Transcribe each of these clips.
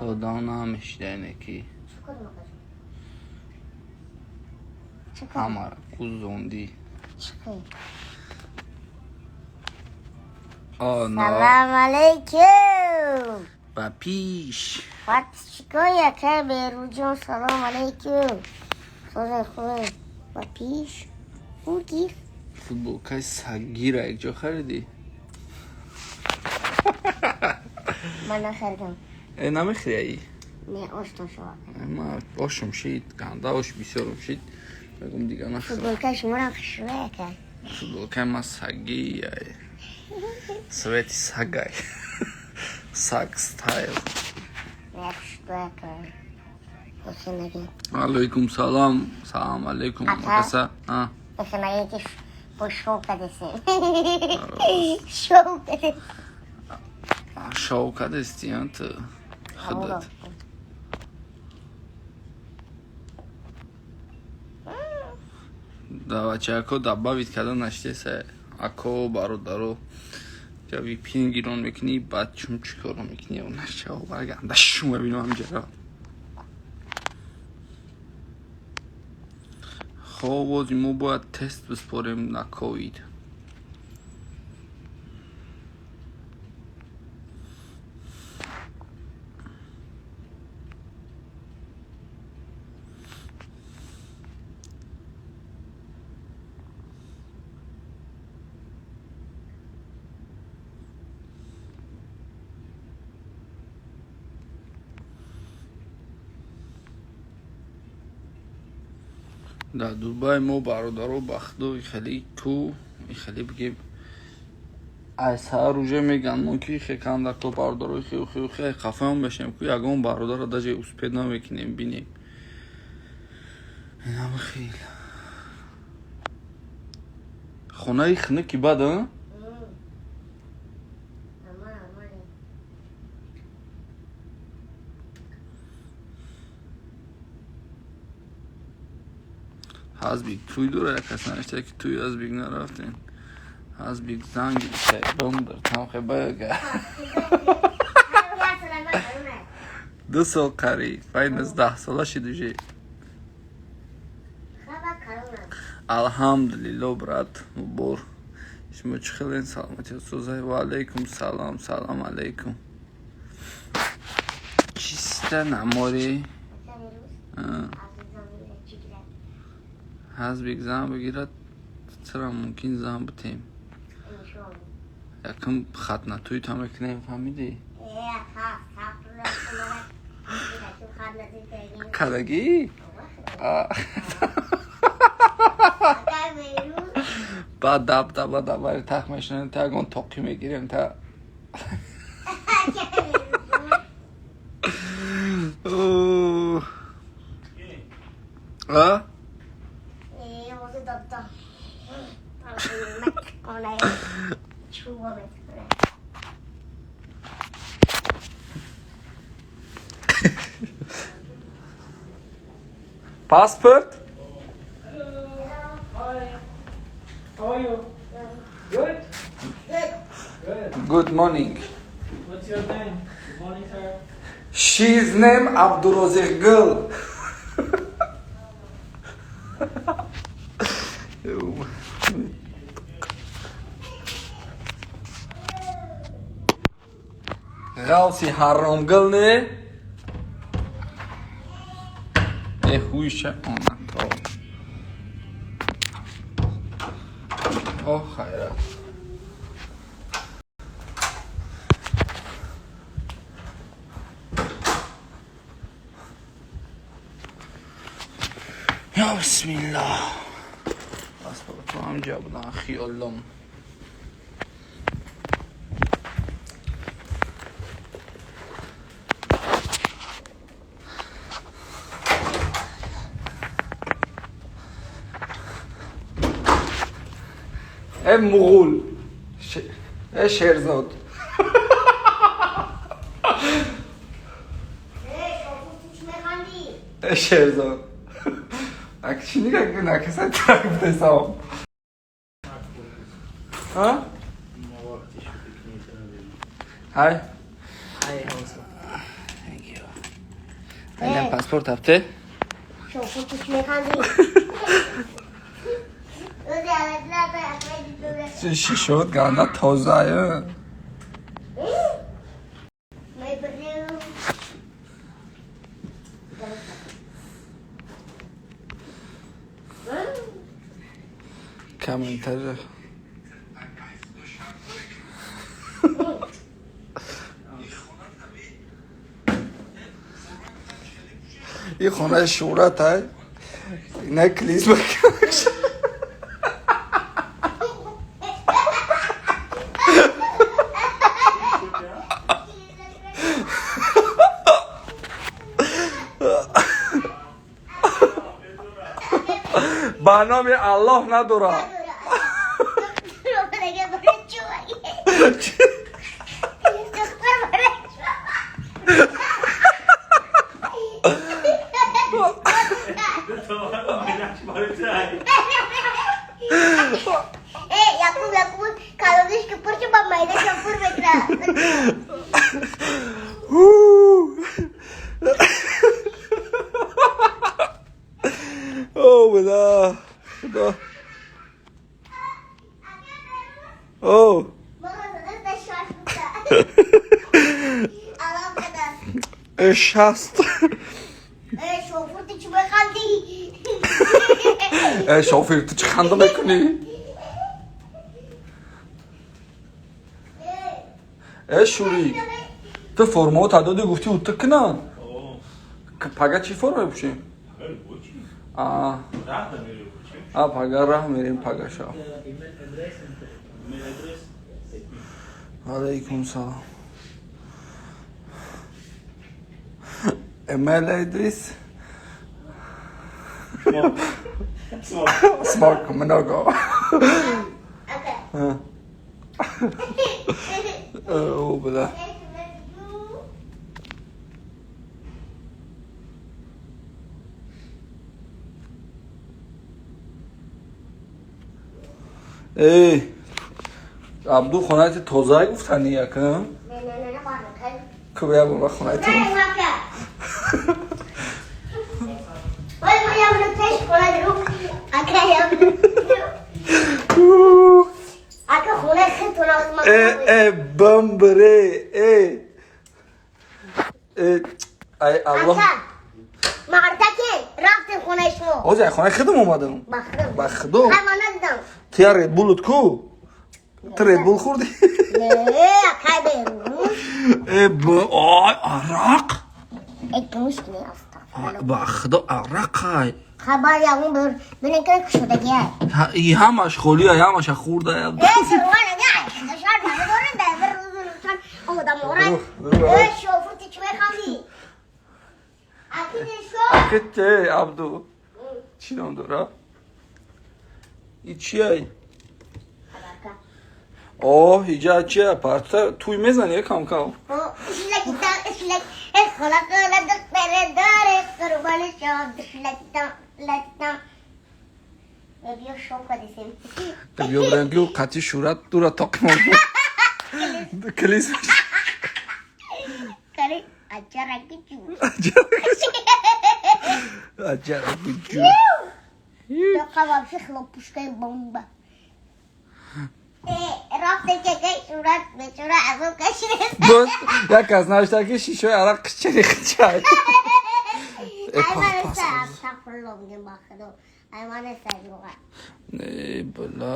То дам намешида ине ки. Ҳамара гузондӣ. Салам алейкум. Ба пиш. Подписчикои акай Беруҷон, салом алейкум. Худо худо. Ба пиш. Уки. Футболкаи сагира якҷо харидӣ? Ман нахаридам. Э, намехӯри аи? Не, оштон шава. Ма ошум шид, ганда ош бисёрум шид. Мегум дига нахӯрам. Футболкаи шуморо хушрӯя ака. Футболкаи ма сагӣ ай. Цвети сагай. Саг стайл. Не, хушрӯя ака. Охи. Алейкум салам. Салам алейкум. Акаса. А. Охи наги ки бо шоу кадесе. Шоу кадесе. Шоу кадести, а ту? Худат. Да бачако добавить карда наштеса ако бародаро. Я VPN гирон мекунӣ, баъд чун чӣ коро мекунӣ, нашава барганда шума бинам ҳамҷаро. Хоб, бози мо бояд тест биспорем на ковид. Дар Дубай мо бародаро бахдо хеле ку хеле бигем аз ҳар уже меган мо ки хе кандако бародаро хе хе хе қафаён мешем ку ягон бародаро даже успед намекунем бинем. Инам хел. Хонаи хунуки бад, а? Ҳазбик туй дора, як кас навишта ки туй Ҳазбик нарафтем. Ҳазбик занг бомбар тамхе бага. 2 сол қариб, вай 19 сола шид уже. Алҳамдулилло, брат, мубор. Шумо чӣ хелен, саломати созай? Ва алейкум салам, салам алейкум. Чиста намори? Ҳазбик зан бигирад, чара мумкин зан битем? Якм хатнатуйта мекунем, фаҳмидӣ? Кадагӣ? Баъд дабдаба дабари тах мешунем, та ягон тоқӣ мегирем та. А? Паспорт? Hello. Hi. How are you? Good? Good. Good morning. What's your name? Good morning, sir. She's name Abdurozir girl. Ғалси ҳаромгил не? Э, хуйша она то. О, хайра. Я бисмиллах. Паспорту ҳамҷа будан хиёлом. Э муғул. Э Шерзод. Э Шерзод. Ак чӣ нигоҳ кун, акаса трак битесам. А? Hi. Hi, also. Thank you. Инам паспорт ҳафте. Шофур, ту чӣ механдӣ? Шишот ганда тоза. Комментарий. И хонаи шӯҳрат ай. Ина клиз. Ба номи Аллоҳ надорад. Якуб, Якуб, калониш ки пурчу ба майда шампур мекунад. О, бля. Худо. О. 60. Шофур, ту чӣ механдӣ? Э, шофир, ту чӣ ханда мекунӣ? Э, Шурик, ту формао додӣ, гуфтӣ утта кунам. Пага чӣ форма мепӯшем? А пага раҳ мерем, пага шав. Алейкум салом. Email address? Смок много. О, бля. Эй, Абду, хонаи тоза гуфтани якам? Ку я бора хонаи тоза. Ой, моя пеш хона друг. Ака я. Ака хона хитона. Э, э, бамбре, э. Э, ай Аллоҳ. Мардаке, рафтем хонаи шумо. Оза хонаи худам омадам. Ба худам. Ба худам. Хай, ман надидам. Ту я Red Bull ку? Ту Red Bull хӯрдӣ? Не, акай берун. Э, б, ой, арақ. Э, гӯш не, астағфируллоҳ. Ба худо арақ ай. Хабар ягон бир бинен ки кушодагиай. И ҳамаш холия, ҳамаша хӯрда. Э, шурвана, не, шар надорем, дар бир рӯз рӯшан одамора. Э, шофур, ту чӣ механдӣ? Аки шо? Аките, Абду. Чӣ ном дора? И чи ай? О, иҷа чия? Парта туй мезани кам кам. Э, хола хола духтаре доре қурбони шом духлактам лактам. Биё шом кадисем. Биё бирем ки қати шӯрат дура тоқимон. Клис. Кари аҷараки ҷу. Аҷараки ҷу. Тоқа вообще хлопушкаи бомба. Рафте ки шӯрат бечора азоб кашид. Боз як аз навишта ки шишои арақ қиччари қиччай. Э, пас. Астағфируллоҳ мегем, ба худо. Ай ман нестам. Не, бла.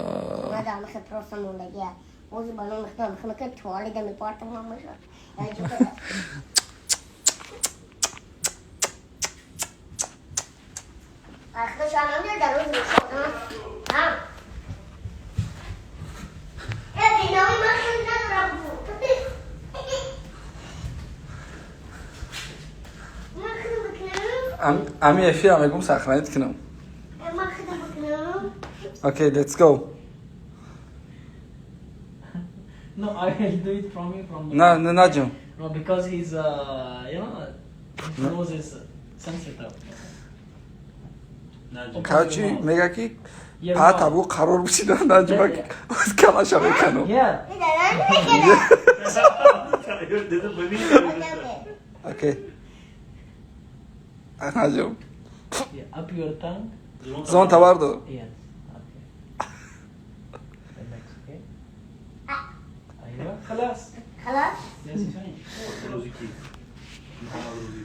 Мадам хе просто мондагия. Ози ба номи худо мехоҳам ки туалета мепартам ҳамаша. Ай худо шарманда дар рӯзи одам. Ҳа. Э, бинои ман хеле надорам. Ман худам бикунам. Ами эфира мегум сохранить кунам. Ман худам бикунам. Okay, let's go. No, I will do it from you from. На, на, Наҷм. No, because he's his nose is sensitive. Короче, мега ки Yeah, па табу қарор бишида Наҷма калаша меканам. Yeah. Okay. Аҷоб. Yeah, up your tongue. Зон табардо. Yes. Okay. Relax, okay? ايوه خلاص. خلاص. Yes, finish. روزی کی؟ محمد روزی.